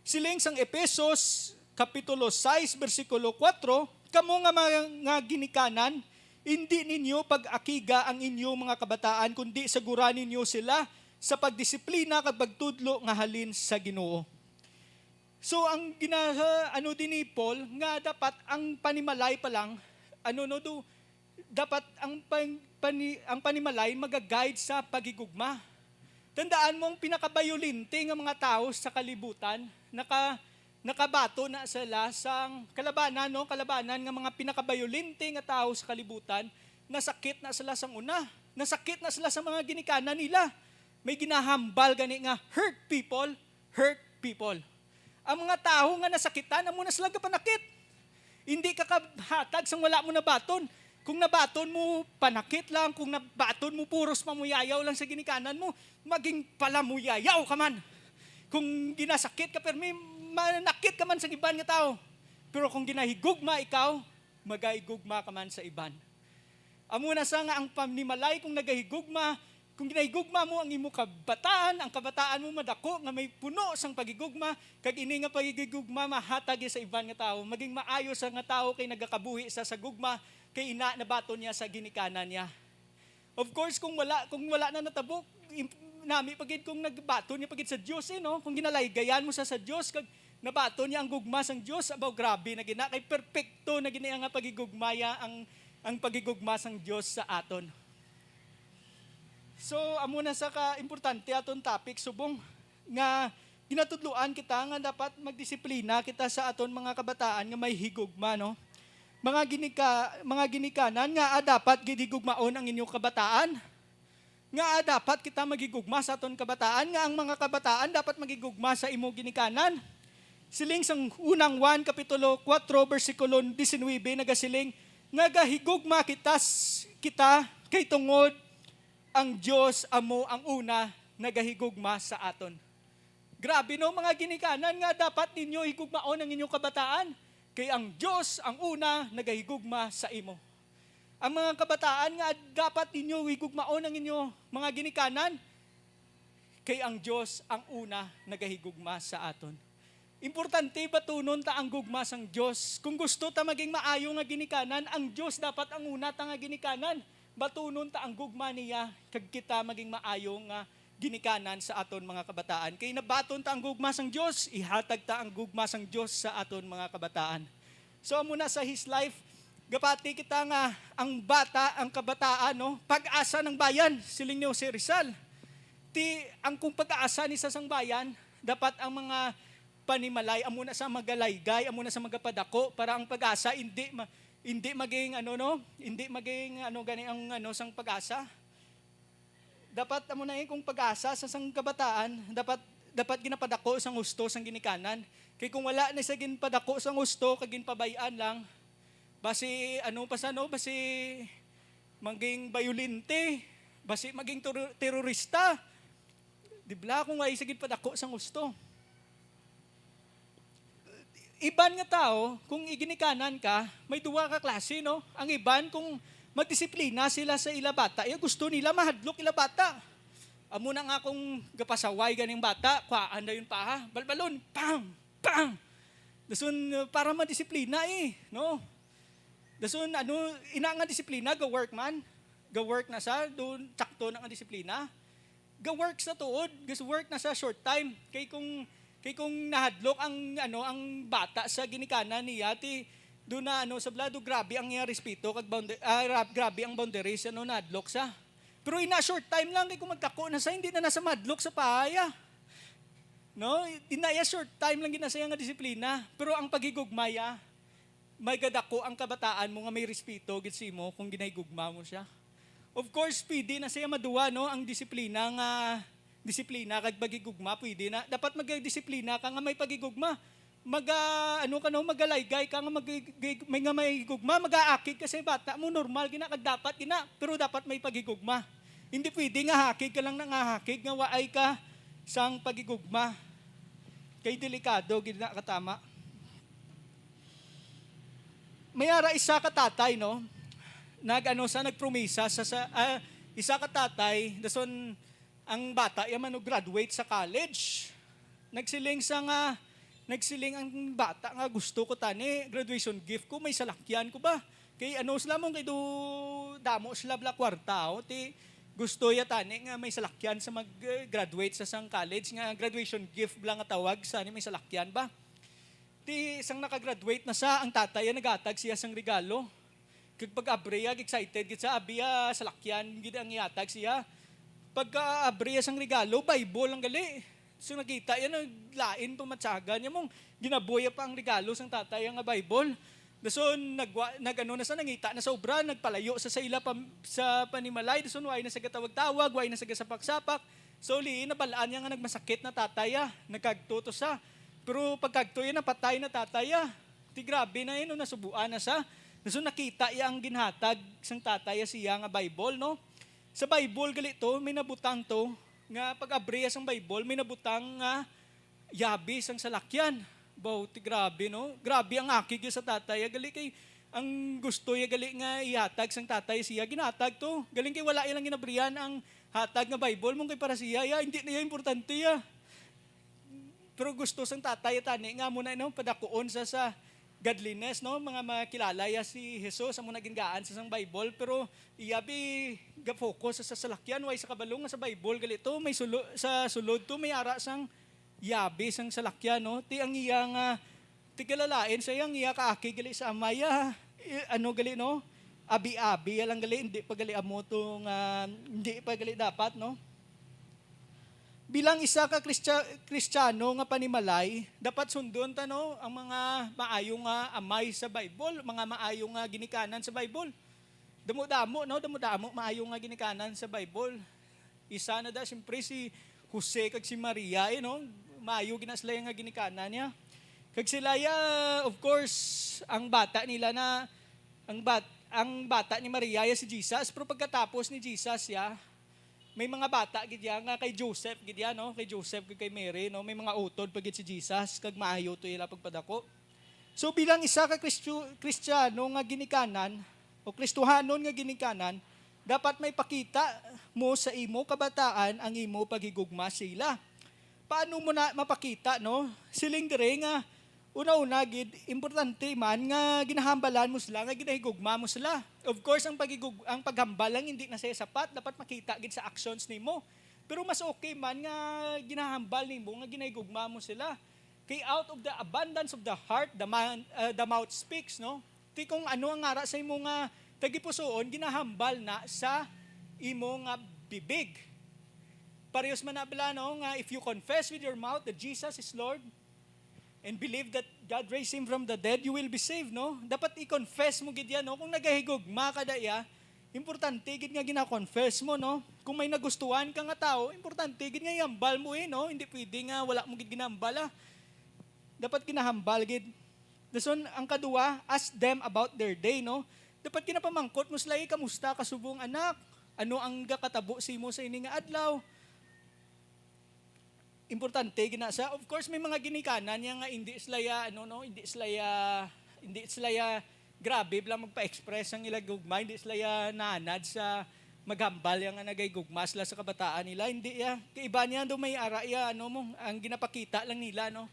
Siling sang Efesos, Kapitulo sais, bersikulo kuwatro, "Kamo nga mga, nga ginikanan, indi ninyo pag-akiga ang inyo mga kabataan, kundi sagura ninyo sila sa pagdisiplina kag pagtudlo nga halin sa Ginoo." So, ang gina-, ano din ni Paul, nga dapat ang panimalay pa lang, ano, no, do, dapat ang pan-, pani-, ang panimalay maga-guide sa paghigugma. Tandaan mo, ang pinakabayolente nga mga tawo sa kalibutan, naka-, nakabato na sila sang kalabanan, no? Kalabanan nga mga pinakabayolente nga tawo sa kalibutan, nasakit na sila sang una. Nasakit na sila sa mga ginikanan nila. May ginahambal gani nga hurt people, hurt people. Ang mga tawo nga nasakitan, amo na sila gapanakit. Hindi ka kahatag sang wala mo nabaton. Kung nabaton mo, panakit lang. Kung nabaton mo, puros pamuyayaw lang sa ginikanan mo, maging palamuyayaw ka man. Kung ginasakit ka, permi, manakit ka man sa iban nga tawo. Pero kung ginahigugma ikaw, magahigugma ka man sa iban. Amo na sa nga ang panimalay kung nagahigugma, kung ginahigugma mo ang imo kabataan, ang kabataan mo madako nga may puno sang paghigugma, kag ini nga paghigugma mahatag sa iban nga tawo. Maging maayo sa nga tawo kay nagakabuhi sa, sa gugma, kay ina nabaton niya sa ginikanan niya. Of course, kung wala, kung wala na natabo, im-, nami pa gid kung nagbaton niya pa gid sa Dios, eh, no? Kung ginalaygayan mo sa, sa Dios, kag nabaton niya ang gugma sang Dios, abaw, grabe na gid na, kay perpekto na gid niya nga paghigugmaya ang, ang paghigugma sang Dios sa aton. So, amo na sa ka importante aton topic subong nga ginatudloan kita nga dapat magdisiplina kita sa aton mga kabataan nga may higugma, no? Mga ginika-, mga ginikanan, ngaa dapat gid higugmaon ang inyo kabataan? Ngaa dapat kita maghigugma sa aton kabataan, nga ang mga kabataan dapat maghigugma sa imo ginikanan? Siling sang unang Juan kapitulo kuwatro, bersikulo diecinuebe, nagasiling, "Nagahigugma kita, kita kay tungod ang Dios amo ang una nagahigugma sa aton." Grabe, no, mga ginikanan, nga dapat ninyo higugmaon ang inyong kabataan, kay ang Dios ang una nagahigugma sa imo. Ang mga kabataan, nga dapat ninyo higugmaon ang inyo mga ginikanan, kay ang Dios ang una nagahigugma sa aton. Importante batunon ta ang gugma sang Dios. Kung gusto ta maging maayo nga ginikanan, ang Dios dapat ang una ta nga ginikanan. Batunon ta ang gugma niya, kag kita maging maayo nga ginikanan sa aton mga kabataan. Kay nabaton ta ang gugma sang Dios, ihatag ta ang gugma sang Dios sa aton mga kabataan. So, amo na sa his life, gapati kita nga ang bata, ang kabataan, no, pag-asa ng bayan, siling ni Jose Rizal. Ti, ang kung pag-asa ni sa sang bayan, dapat ang mga panimalay, amo na sa magalaygay, amo na sa magapadako, para ang pag-asa hindi ma-, hindi maging, ano, no, hindi maging, ano, gani ang, ano, sang pag-asa. Dapat amo na, eh, kung pag-asa sa sang kabataan, dapat, dapat ginapadako sang husto sang ginikanan. Kay kung wala na siya ginpadako sang husto kag ginpabay-an lang, basi ano pa sa, no, basi maging bayolente, basi maging tero-, terorista. Di bala kung wala siya ginpadako sang husto. Iban nga tawo, kung iginikanan ka, may duha ka klase, no? Ang iban, kung magdisiplina sila sa ila bata, ya gusto nila mahadlok ila bata. Amo na nga kung gapasaway ganing bata, kuhaan na yun pa, ha? Balbalon, pang, pang! Dason, uh, para madisiplina, eh, no? Dason, ano, ina nga disiplina, ga-work man. Ga-work na sa, doon, sakto na nga disiplina. Ga-work sa tuod, ga-work na sa short time. Kay kung, kay kung nahadlok ang, ano, ang bata sa ginikanan niya, ti, doon na, ano, sa blado, grabe ang iya respeto, kag bounda-, ah, ra-, grabe ang boundaries, ano, nahadlok sa. Pero ina short time lang, kay kung magkako na sa, hindi na nasa madlok sa pahaya. No? Ina iya short time lang ginasaya nga disiplina. Pero ang paghigugmaya, may gadako ang kabataan mo nga may respeto gid sa imo kung ginahigugma mo siya. Of course, pwede na siya maduwa, no? Ang disiplina nga, disiplina kag paghigugma, pwede na. Dapat magdisiplina ka nga may paghigugma. Maga, ano ka, no? Magalaygay ka nga mag-, may, nga may higugma, mag-aakig ka sa bata mo, normal gina, kag dapat gina, pero dapat may paghigugma. Hindi pwede nga hakig ka lang nangahakig nga waay ka sang paghigugma. Kay delikado gid na katama. May ara isa ka tatay, no? Nag-ano sa, nagpromisa sa, sa, ah, isa ka tatay, dason ang bata iya man graduate sa college. Nagsiling sa nga, nagsiling ang bata nga, "Gusto ko tani, graduation gift ko, may salakyan ko ba?" Kay ano sila mo, kay do, damo sila bala kwarta, oh. Ti gusto ya tani nga may salakyan sa mag-, eh, graduate sa sang college, nga graduation gift bala nga tawag sa ni, may salakyan ba. Ti sang nakagraduate na sa, ang tatay ya naghatag siya sang regalo. Kag pag-abri ya, excited gid sa, abi ya, salakyan gid ang ihatag siya. Pagka-abri ya sang regalo, Bible ang gali. So nakita ya, naglain pa matsagan ya mong ginabuya pa ang regalo sang tatay ya nga Bible. Dason nagwa-, nag-ano na sa, nangita na sa obra, nagpalayo sa, sa ila pam-, sa panimalay. Dason way na sa gatawag-tawag, way na sa gasapak-sapak. So, li, nabal-an niya nga nagmasakit na tatay, ah. Nagkagto to sa. Pero pagkagto, yun, napatay na tatay, ah. Ti grabe na yun, no, nasubuan na sa. So, nakita iya ang ginhatag sang tatay, ah, siya nga Bible, no? Sa Bible, gali to, may nabutang to, nga pag-abri sang Bible, may nabutang nga yabi sang salakyan. Baw, ti grabe, no? Grabe ang akig sa tatay, ah, gali kay ang gusto ya gali nga ihatag sang tatay siya, ginhatag to. Galing kay wala ilang ginabrihan ang hatag nga Bible, mong kay para siya, ya, hindi na ya importante, ya. Pero gusto sang tatay tani nga mo na, no, padakuon sa, sa godliness, no, mga makilala ya si Jesus, amo na gingaan sa sang Bible, pero iya bi ga-focus sa, sa salakyan, way sa kabalo nga sa Bible gali to, may sulo-, sa sulod to, may ara sang yabi sang salakyan, no? Ti ang iya nga, ti kalalain sa iya, ang iya kaakig gali sa amay, ah, i-, ano gali, no? Abi-abi lang gali, hindi pa gali amo to nga, hindi pa gali dapat, no? Bilang isa ka Kristiya-, Kristiyano nga panimalay, dapat sundon ta, no, ang mga maayo nga amay sa Bible, mga maayo nga ginikanan sa Bible. Damo-damo, no? Damo-damo maayo nga ginikanan sa Bible. Isa na da, siyempre, si Jose kag si Maria, eh, no? Maayo gina sila nga ginikanan niya. Kag sila, ya, of course, ang bata nila na, ang bat-, ang bata ni Maria, ya si Jesus. Pero pagkatapos ni Jesus, ya, may mga bata gid ya nga kay Joseph gid ya, no? Kay Joseph kag kay Mary, no? May mga utod pa gid si Jesus, kag maayo to ila pagpadako. So, bilang isa ka Kristo-, Kristiyano nga ginikanan o Kristohanon nga ginikanan, dapat may pakita mo sa imo kabataan ang imo paghigugma sa ila. Paano mo na mapakita, no? Siling dire nga, una-una gid, importante man nga ginahambalan mo sila, nga ginahigugma mo sila. Of course, ang paghigug-, ang paghambal lang hindi na siya sapat, dapat makita gid sa actions nimo. Pero mas okay man nga ginahambal nimo nga ginahigugma mo sila. Kay out of the abundance of the heart, the man, uh, the mouth speaks, no? Ti kung ano ang ara sa imo nga tagipusoon, ginahambal na sa imo nga bibig. Parehas man na bala, no, nga if you confess with your mouth that Jesus is Lord and believe that God raised him from the dead, you will be saved, no? Dapat i-confess mo gid yan, no? Kung nagahigugma ka da iya, Importante gid nga gina-confess mo, no? Kung may nagustuhan ka nga tawo, importante gid nga ihambal mo, eh, no? Hindi pwede nga wala mo gid ginahambal, ah. Dapat ginahambal gid. Dason, ang kadua, ask them about their day, no? Dapat ginapamangkot mo sila, "Eh, kamusta ka subong, anak? Ano ang gakatabo sa imo sa ini nga adlaw?" Importante gina sa, of course, may mga ginikanan niya nga hindi sila ya, ano, no, hindi sila ya, hindi sila ya grabe lang magpa-express ang ila gugma, hindi sila ya nanad sa maghambal ya nga nagay gugma sila sa kabataan nila. Hindi ya. Kay iba niya do may ara ya, ano mo, ang ginapakita lang nila, no.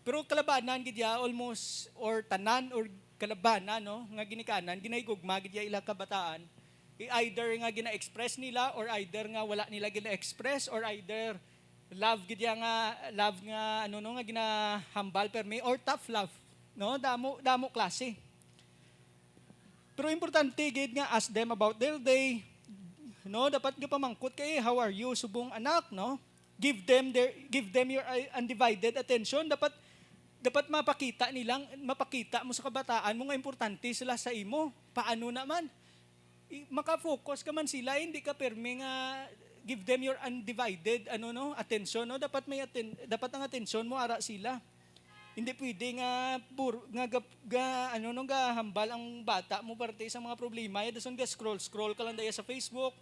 Pero kalabanan gid ya, almost, or tanan, or kalabanan, no, nga ginikanan, ginahigugma gid ya ila kabataan. I-, either nga gina-express nila, or either nga wala nila gina-express, or either love gid ya nga, love nga, ano, no, nga ginahambal permi, or tough love, no? Damo, damo klase. Pero importante gid nga ask them about their day, no? Dapat nga pamangkot kay, "How are you, subong anak?" no? Give them their, give them your, uh, undivided attention. Dapat, dapat mapakita nilang, mapakita mo sa kabataan mo nga importante sila sa imo. Paano naman? I-, maka-focus ka man sila, hindi ka permi nga give them your undivided, ano, no, attention, no? Dapat may atten-, dapat ang attention mo ara sila. Hindi pwede nga pur-, nga gap-, ga, ano, no, gahambal ang bata mo parte sa mga problema, ya dason ga-scroll-scroll ka lang daya sa Facebook,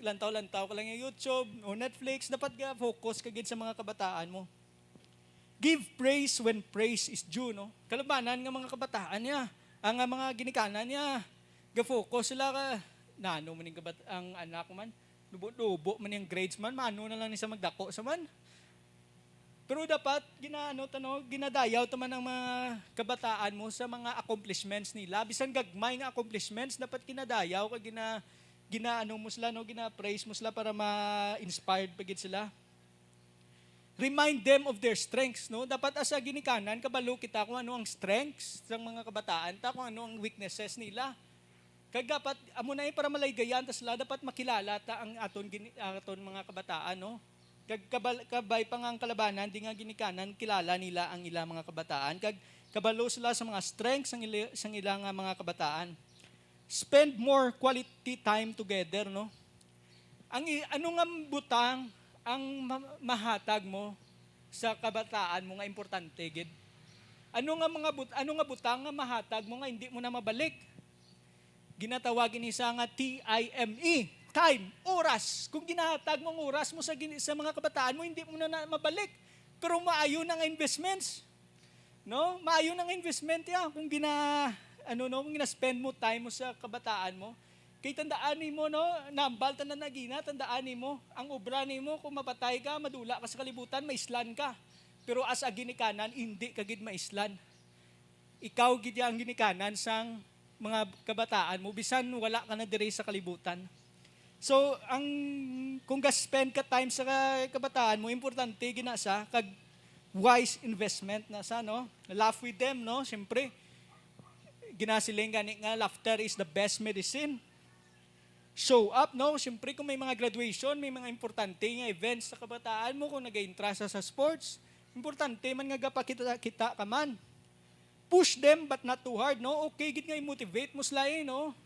lantaw-lantaw ka lang yung YouTube o Netflix. Dapat ga-focus ka gid sa mga kabataan mo. Give praise when praise is due, no? Kalabanan nga mga kabataan niya, ang, ah, mga ginikanan niya, ga-focus sila ka, nano man yung kabat-, ang anak man, dubo-dubo man yung grades man, mano na lang ni sa magdako sa man. Pero dapat ginaano ta, no, ginadayaw ta man ang mga kabataan mo sa mga accomplishments nila. Bisan gagmay nga accomplishments, dapat ginadayaw ka, gina-, ginaano mo sila, no, gina-praise mo sila para ma-inspired pa gid sila. Remind them of their strengths, no? Dapat asa ginikanan, kabalo kita kung ano ang strengths sang mga kabataan ta, kung ano ang weaknesses nila. Kag dapat, amo na, eh, para malaygayan ta sila, dapat makilala ta ang aton gini-, aton mga kabataan, no? Kag kabal-, kabay pa nga ang kalabanan, di nga ginikanan, kilala nila ang ila mga kabataan. Kag kabalo sila sa mga strengths sang ila, sang ila nga mga kabataan. Spend more quality time together, no? Ang i-, ano nga butang ang ma-, mahatag mo sa kabataan mo nga importante gid? Ano nga mga but-, ano nga butang nga mahatag mo nga hindi mo na mabalik? Ginatawag ini sa nga T I M E, time, oras. Kung ginahatag mo ang oras mo sa gin-, sa mga kabataan mo, hindi mo na, na mabalik. Pero maayo na nga investments. No? Maayo na nga investment ya kung gina-, ano, no, kung gina-spend mo time mo sa kabataan mo. Kay tandaan nimo, no, nambal tanan na gina, tandaan nimo, ang obra nimo, kung mapatay ka, madula ka sa kalibutan, maislan ka. Pero as a ginikanan, hindi ka gid maislan. Ikaw gid ang ginikanan sang mga kabataan mo, bisan wala ka na diri sa kalibutan. So, ang, kung ga-spend ka time sa ka-, kabataan mo, importante gina sa, kag wise investment na sa, no? Laugh with them, no? Siyempre, ginasiling gani nga laughter is the best medicine. Show up, no? Siyempre, kung may mga graduation, may mga importante nga events sa kabataan mo, kung nag-intra sa, sa sports, importante man nga gapakita-kita ka man. Push them, but not too hard, no? Okay gid nga i-motivate mo sila, eh, no?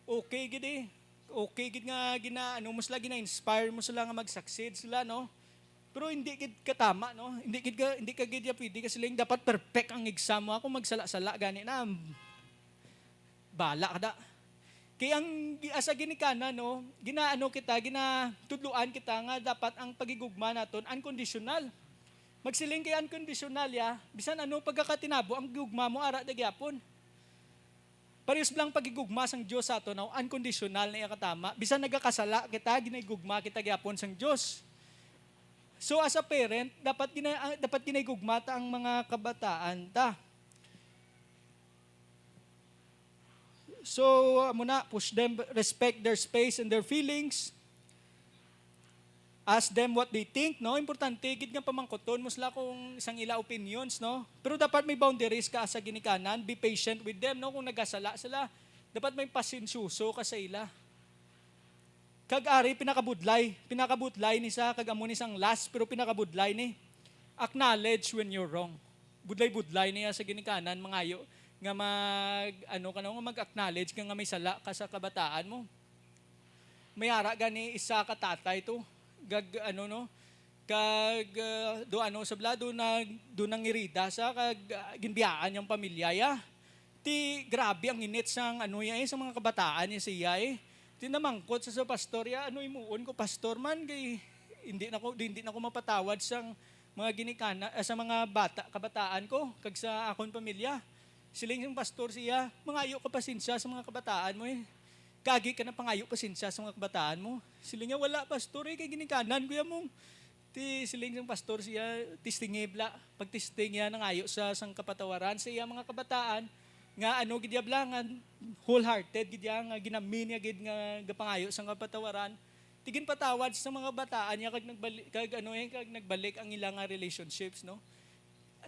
Okay gid, eh. Okay gid nga gina-, ano mo sila, gina-inspire mo sila nga mag-succeed sila, no? Pero hindi gid katama, no? Hindi gid ka, hindi ka gid ya pwede ka siling dapat perfect ang exam mo. Ako magsala-sala gani na, bala ka da. Kay ang gi-, asa ginikanan, no, ginaano kita, ginatudloan kita nga dapat ang pagigugma naton unconditional. Magsiling kay unconditional ya, bisan ano pagkakatinabo ang gugma mo, ara da gyapon. Parehas lang pagigugma sang Dios sa aton, no? Unconditional na iya katama. Bisan nagakasala kita, ginahigugma kita gyapon sang Dios. So, as a parent, dapat gina-, ah, dapat ginahigugma ta ang mga kabataan ta. So, amo na, push them, respect their space and their feelings. Ask them what they think, no? Importante gid nga pamangkuton mo sila kung sang ila opinions, no? Pero dapat may boundaries ka sa ginikanan. Be patient with them, no? Kung nagasala sila, dapat may pasensyoso ka sa ila. Kag ari, pinakabudlay, pinakabudlay ni sa, kag amo ni sang last, pero pinakabudlay ni, acknowledge when you're wrong. Budlay-budlay niya sa ginikanan, mangayo. nga mag, ano ka, no, nga mag-acknowledge ka nga may sala ka sa kabataan mo. May ara gani isa ka tatay to, gag, ano, no, kag, ah, do, ano, sa bala, do nag, do nangirida sa, kag, ah, ginbiyaan yang pamilya ya. Ti grabe ang init sang, ano, ya, eh, sa mga kabataan niya siya, eh. Ti namangkot sa, sa pastor ya, "Ano imuon ko, pastor man, kay hindi na ko, hindi na ko mapatawad sang mga ginikana, ah, sa mga bata, kabataan ko, kag sa akon pamilya." Siling sang pastor siya, "Mangayo ka pasensya sa mga kabataan mo, eh. Kagi ka na pangayo pasensya sa mga kabataan mo." Siling niya, "Wala, pastor, eh, kay ginikanan ko ya mong." Ti siling sang pastor siya, testingi bala, pagtesting niya nangayo sa sang kapatawaran sa iya mga kabataan, nga ano gid ya bala, nga wholehearted gid ya, nga ginami niya gid nga gapangayo sang kapatawaran. Ti ginpatawad sa mga bataan niya kag nagbalik, kag ano, eh, kag nagbalik ang ila nga relationships, no?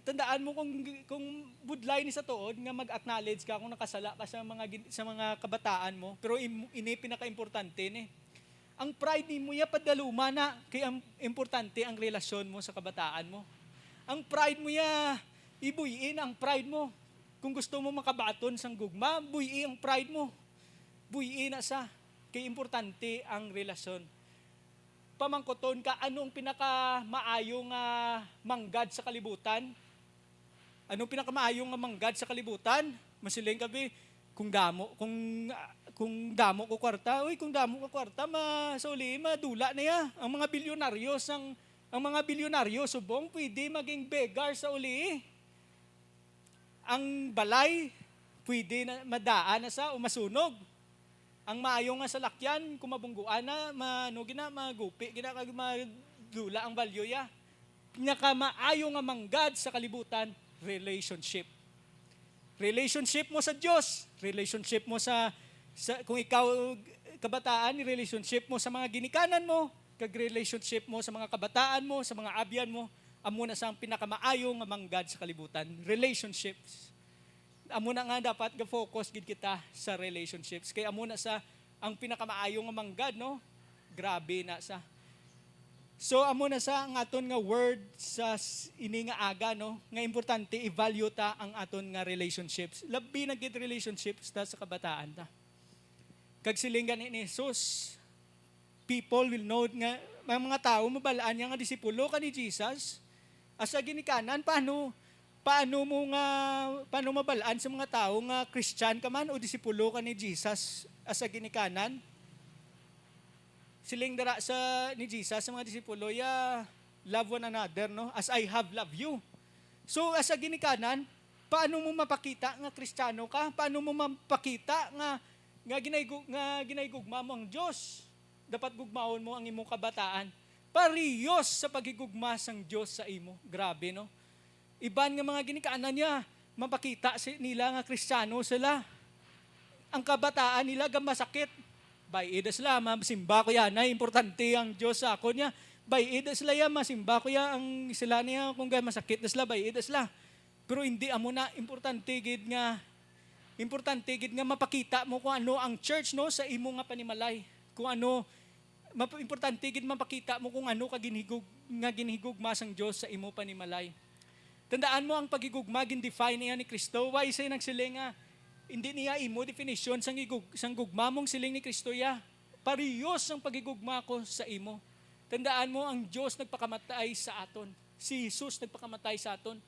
Tandaan mo, kung, kung budlay ni sa tuod nga mag-acknowledge ka kung nakasala ka sa mga gin-, sa mga kabataan mo, pero im-, ini pinakaimportante ni. Ang pride nimo ya padaluma na, kay ang importante ang relasyon mo sa kabataan mo. Ang pride mo ya, ibuy-i na ang pride mo. Kung gusto mo makabaton sang gugma, buy-i ang pride mo. Buy-i na sa, kay importante ang relasyon. Pamangkoton ka, ano ang pinakamaayo nga manggad sa kalibutan? Ano ang pinakamaayo nga manggad sa kalibutan? Masiling ka, bi, kung damo, kung, kung damo ko kwarta, uy, kung damo ko kwarta, ma-, sa uli, madula na ya. Ang mga bilyonaryo sang, ang mga bilyonaryo subong pwede maging beggar sa uli. Ang balay, pwede na, madaan na sa o masunog. Ang maayo nga salakyan, kung mabungguan na, ma-, ano gina, magupi gina, kag madula ang value ya. Pinakamaayo nga manggad sa kalibutan, relationship. Relationship mo sa Dios, relationship mo sa, sa, kung ikaw kabataan, relationship mo sa mga ginikanan mo, kag relationship mo sa mga kabataan mo, sa mga abyan mo, amo na sa ang pinakamaayo nga manggad sa kalibutan, relationships. Amo na nga dapat ga-focus gid kita sa relationships. Kay amo na sa ang pinakamaayo nga manggad, no? Grabe na sa. So, amo na sa ang aton nga word sa s-, ini nga aga, no? Nga importante i-value ta ang aton nga relationships. Labi na gid relationships ta sa kabataan ta. Kag siling gani ni Jesus, people will know nga ang mga tawo mabal-an niya nga disipulo ka ni Jesus. Asa ginikanan, paano, paano mo nga, paano mabal-an sa mga tawo nga Christian ka man o disipulo ka ni Jesus? Asa ginikanan? Siling dira sa, ni Jesus sa mga disipulo, ya, "Love one another, no? As I have loved you." So, asa ginikanan, paano mo mapakita nga Kristiyano ka? Paano mo mapakita nga, nga ginaygu-, nga ginahigugma mo ang Dios? Dapat gugmaon mo ang imong kabataan. Parehos sa paghigugma sang Dios sa imo. Grabe, no? Iban nga mga ginikanan niya, mapakita si-, nila nga Kristiyano sila. Ang kabataan nila gamasakit. Bay-i da sila, masimba ko ya, na importante ang Dios sa akon niya. Bay-i da sila ya, masimba ko ya ang sila niya, kung gamasakit da sila, bay-i da sila. Pero hindi amo na, importante gid nga, importante gid nga mapakita mo kung ano ang church, no, sa imo nga panimalay. Kung ano, map-, importante gid mapakita mo kung ano ka ginhigug-, nga ginhigugma sang Dios sa imo panimalay. Tandaan mo, ang paghigugma gin-define niya ni Cristo. Why siya nagsiling nga hindi niya imo definition sang igug-, sang gugma mong siling ni Cristo ya? Parehos ang paghigugma ko sa imo. Tandaan mo, ang Dios nagpakamatay sa aton. Si Jesus nagpakamatay sa aton.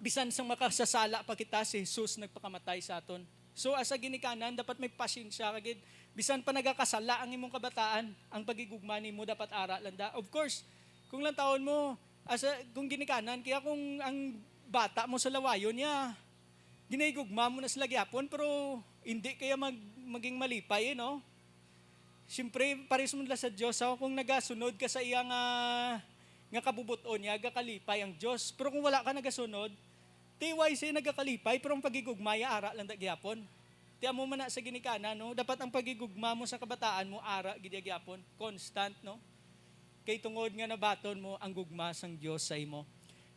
Bisan sang makasasala pa kita, si Jesus nagpakamatay sa aton. So, asa ginikanan, dapat may pasensya ka gid. Bisan pa nagakasala ang imong kabataan, ang paghigugma nimo dapat ara lang da. Of course, kung lantawon mo, asa, kung ginikanan, kaya kung ang bata mo sa lawayon niya, ginahigugma mo na sila gyapon, pero hindi kaya mag-, maging malipay, eh, no? Siyempre, pares man la sa Dios, ha? Kung nagasunod ka sa iya nga, nga kabubot-on niya, gakalipay ang Dios. Pero kung wala ka nagasunod, ti wala siya nagakalipay, pero ang paghigugma ya ara lang da gyapon. Ti amo man na sa ginikanan, no? Dapat ang paghigugma mo sa kabataan mo, ara gid ya gyapon. Constant, no? Kay tungod nga nabaton mo ang gugma sang Dios sa imo.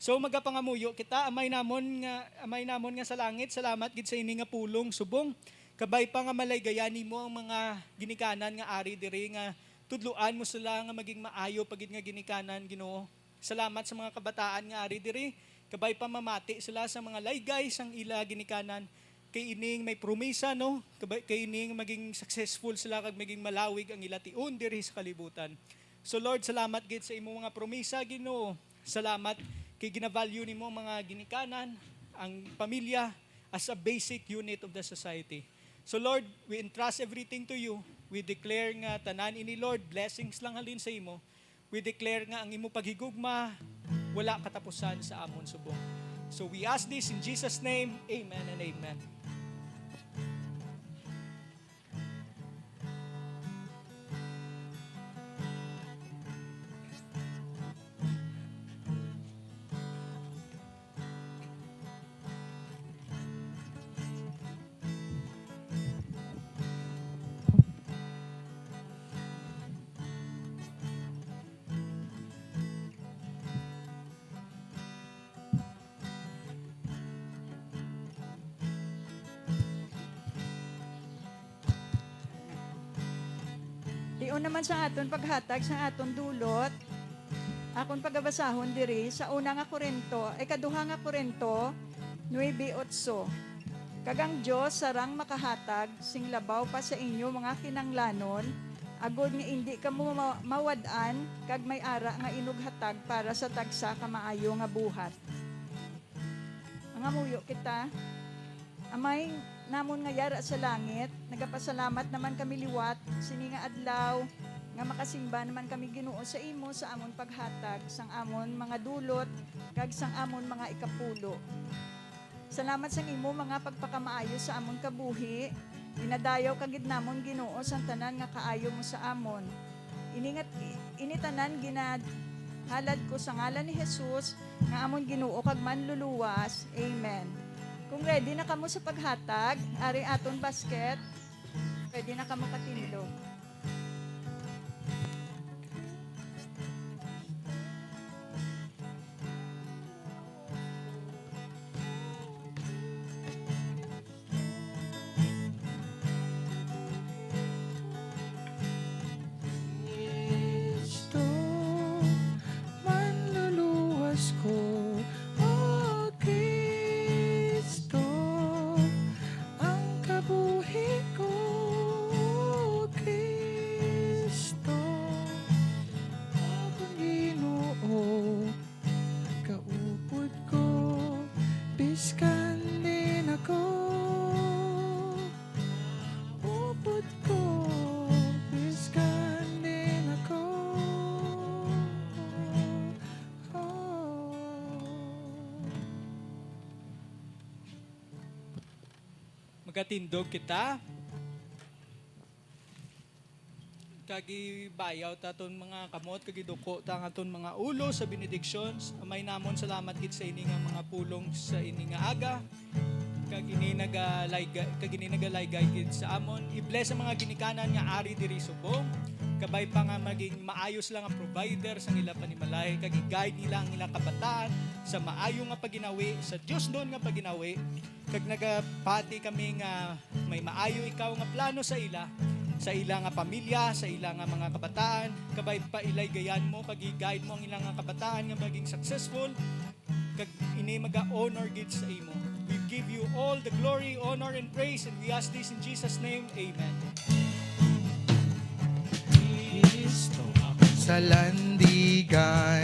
So, magapangamuyo kita, Amay namon nga, Amay namon nga sa langit, salamat gid sa ini nga pulong subong. Kabay pa nga malaygayan nimo ang mga ginikanan nga ari diri, nga tudloan mo sila nga maging maayo pa gid nga ginikanan, Ginoo. Salamat sa mga kabataan nga ari diri, Kabay pa mamati sila sa mga laygay sang ila ginikanan, kay ining may promisa, no? Kabay, kay ining maging successful sila kag maging malawig ang ila tion diri sa kalibutan. So Lord, salamat gid sa imong mga promisa, Ginoo. Salamat kay ginavalue nimo ang mga ginikanan, ang pamilya as a basic unit of the society. So Lord, we entrust everything to you. We declare nga tanan ini, Lord, blessings lang halin sa imo. We declare nga ang imo paghigugma wala katapusan sa amon subong. So we ask this in Jesus' name. Amen and amen. Tion naman sa aton paghatag sa aton dulot, akon pagabasahon diri sa una nga Corinto, ikaduha nga Corinto, nuebe otso. Kag ang Dios sarang makahatag sing labaw pa sa inyo mga kinanglanon, agod nga indi kamo ma-, mawad-an kag may ara nga inughatag para sa tagsa ka maayo nga buhat. Mangamuyo kita. Amay namon nga yara sa langit, nagapasalamat naman kami liwat sini nga adlaw nga makasimba naman kami, Ginoo, sa imo sa amon paghatag sang amon mga dulot kag sang amon mga ikapulo. Salamat sang imo mga pagpakamaayo sa amon kabuhi. Ginadayaw ka gid namon, Ginoo, sang tanan nga kaayo mo sa amon. Ini nga, ini tanan ginahalad ko sa ngalan ni Jesus, nga amon Ginoo kag Manluluwas. Amen. Kung ready na kamo sa paghatag, ari aton basket. Pwede na kamo katindog. Kristo, manluluwas ko, O Kristo, ang kabuhi ko, O Kristo, akon Ginoo. Kaupod ko, biskan din ako. Upod ko, biskan din ako. Oh. Magatindog kita. Kag ibayaw ta aton mga kamot, kag iduko ta ang aton mga ulo sa benedictions. Amay namon, salamat gid sa ini nga mga pulong sa ini nga aga. Kag ini nagalaygay, kag ini nagalaygay gid sa amon. I-bless ang mga ginikanan nga ari diri subong. Kabay pa nga maging maayo sila nga provider sang ila panimalay, kag i-guide nila ang ila kabataan sa maayo nga pagginawi, sa diosnon nga pagginawi. Kag nagapati kami nga may maayo ikaw nga plano sa ila, sa ila nga pamilya, sa ila nga mga kabataan. Kabay pa, ilaygayan mo kag i-guide mo ang ila nga kabataan nga maging successful, kag ini maga-honor gid sa imo. We give you all the glory, honor, and praise, and we ask this in Jesus' name. Amen. Kristo, akon salandigan,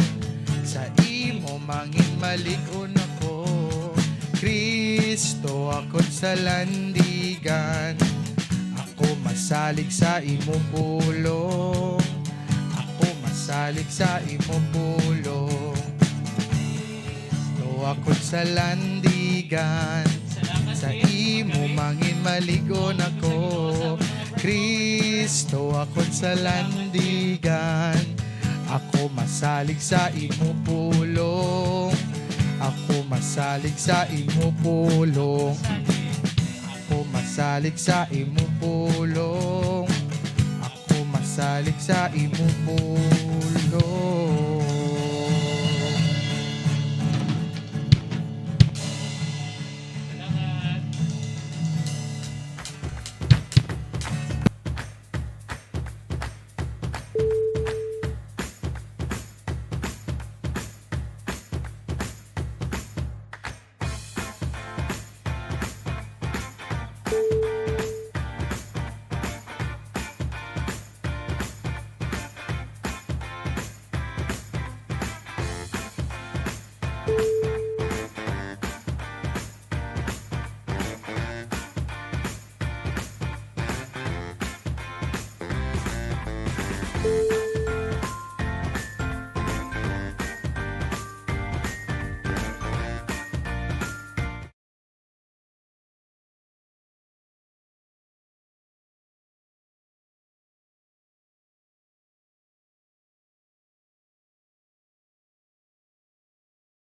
sa imo mangin malig-on ako. Kristo, akon salandigan, ako masalig sa imo pulong. Ako masalig sa imo pulong. Kristo, akon salandigan, sa imo mangin malig-on ako. Kristo, akon salandigan, ako masalig sa imo pulong. Ako masalig sa imo pulong. Ako masalig sa imo pulong. Ako masalig sa imo pulong. Salamat.